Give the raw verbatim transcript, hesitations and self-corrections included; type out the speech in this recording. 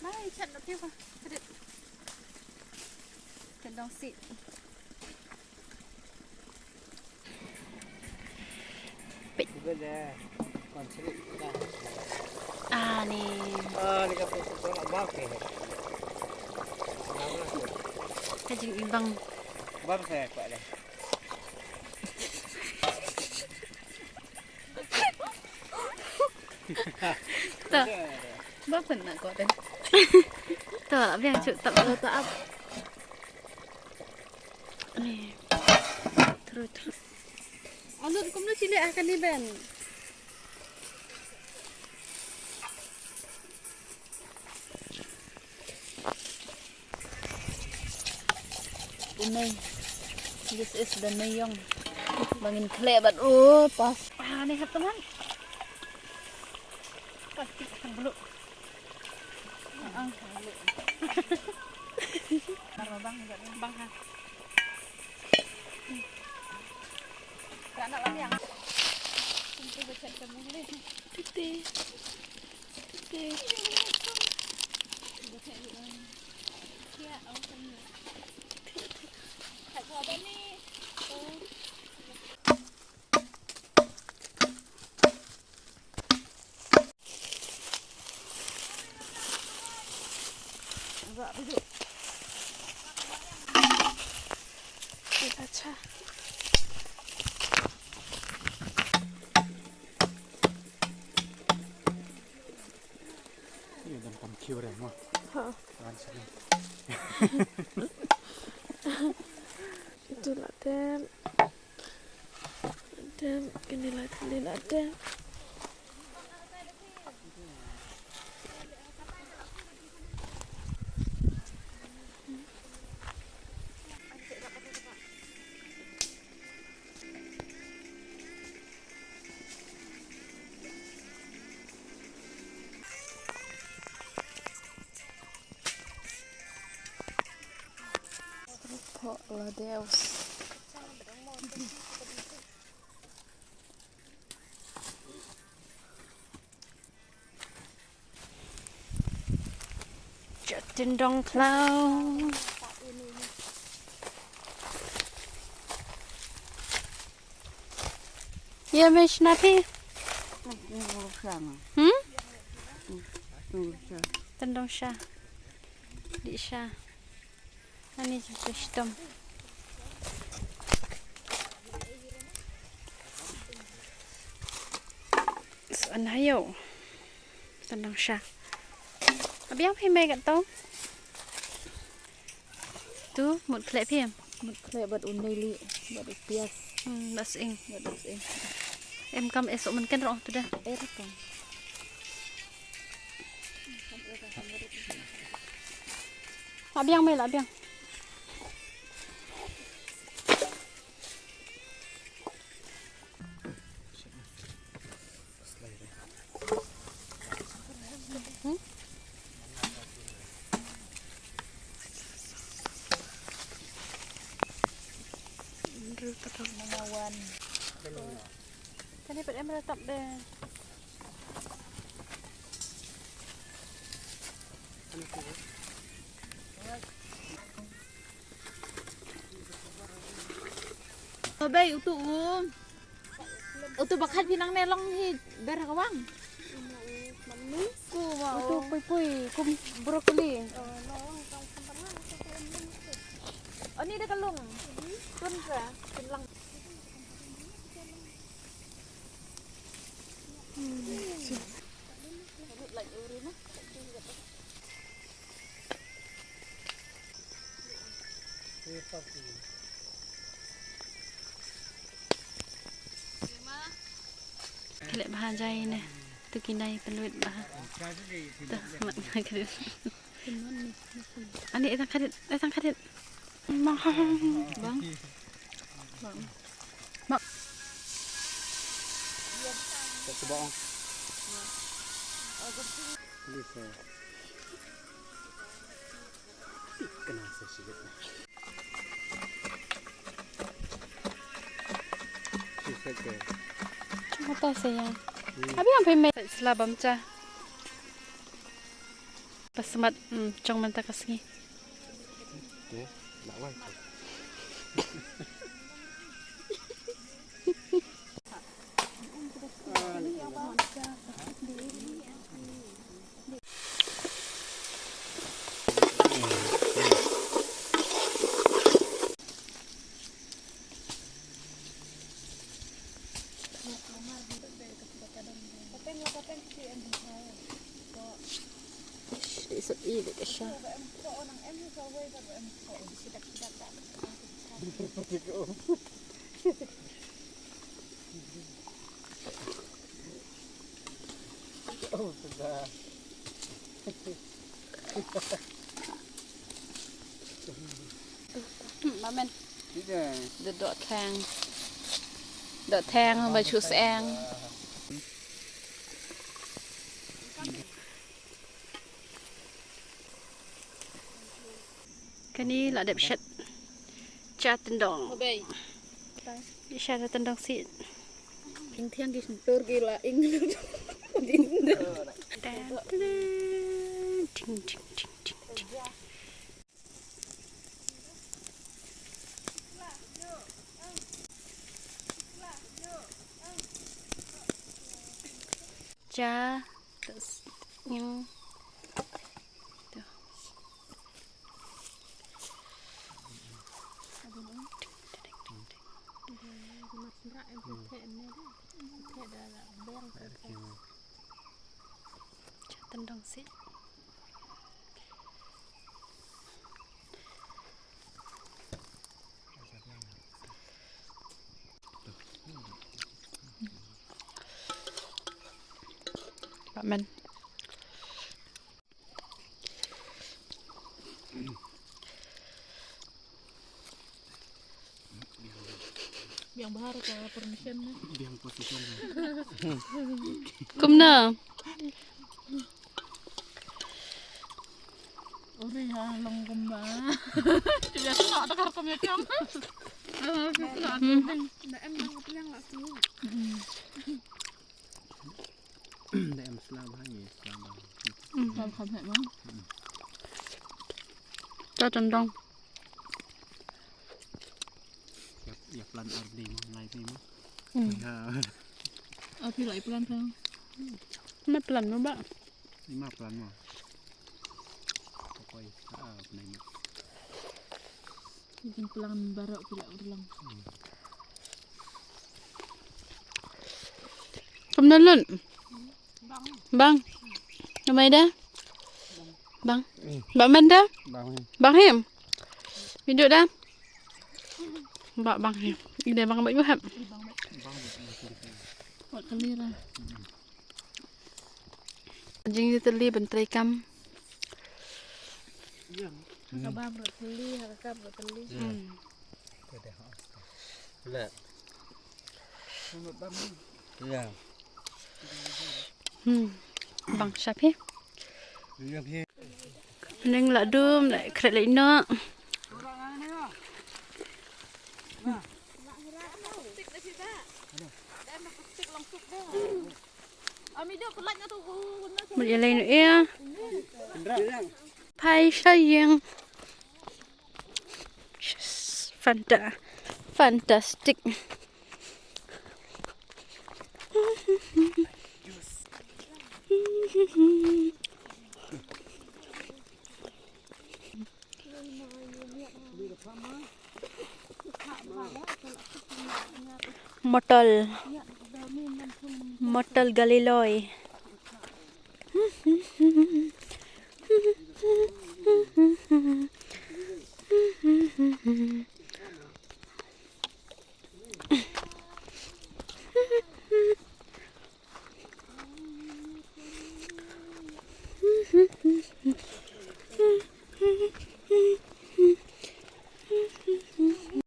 Mai chat na phi ba. Kredit. Tendong si. Pit. Iba da. Konsri. Ah, ni. Ah, ni ka pun tu ba ke. Ka jingibang. Ba sa kwa le. Ta. Ba pun na ko den. Ta, biang chu ta. Ta ap. Ni. Through, through. Anut kumno chili ah kani ben. Unei. This is the neiong. Bangin khleh bad oh pas. Ah, ni hap teman. Plastik kan beluk. Bang, bang, bang, ha. Ka nak lam yang. Titi. Titi. Acha. Ye dan kam kiu re mo. Ha. Wan sini. Itu lah tem. Tem, kini lah, kini lah tem. Pok la deus. Jatin dong klau. Ye me shna phi? Hmm? Tendong sha. Di sha. Ani jingkhuslai shitom. Sa an hayo. Tendang sha. Abiang phi mai kat tong. Tu mut khleh phi em. Mut khleh bad u neli bad u pias. Hmm, bas ing. Bad bas ing. Em kam esok men ken roh tu dah. Eh, tu kan. Abiang mai lah abiang. Kane pat em ra tap de. Bai utu u. Utu ba khat phi nang ne long hi ber ha ka wang. Utu pui pui kum broccoli. Ani da ka long. Tun ka tun lang. Khleh bha jai ne. Tu ki nai pynwit bha. Tu mat na kredit. Ani, eh, tang kredit, eh, tang kredit. Bang. Bang. Bang. Cuba ong. Please, eh. Kena sa sikit. Sikit ke. Mata sayang. Hmm. Abi yang pembe. Sela bamcha. Pasmat, hmm, jong mynta ka sngi. Amen. Dei doh theng. Doh theng ba shu seng. Kane la dep shet. Cha tyndong. Shet cha tyndong sih. Ing thiang ki tur ki la ing. Tan, tan. Ting, ting, ting, ting, ting. Cha, tas, ing. Cha tyndong sih. Amen. Biang bahar ka permission na. Biang position. Kumno? Uri ha long kumba. Biasa nak takar komikiam. Hmm. Dah em dah pulang lah sini. Hmm. Dah em selamat ni, selamat. Hmm. Selamat khat bang. Cha tyndong. Ïa, ïa plan ar dei mo, lai dei mo. Hmm. Ïa. Ar phi lai plan phi. Ma plan mo ba. Ni ma plan mo. Pokoi, ah, nai mo. Jing plan baroh phi la urlong. Hmm. Kumno lut? Bang. Namai da? Bang. Bang man da? Bang. Bang him. Video da? Ba bang him. Ida bang ba yu hap. Wat kali ra. Jing di teli ban trei kam. Ka bam ro teli, ka kam ro teli. Hmm. Lah. Hmm. Bang sha phi. Ning la dum la kret la ino. Mut ïa lei no ïa. Phai sha ïing. Fanta-, fantastic. Motol. Motol Galiloi.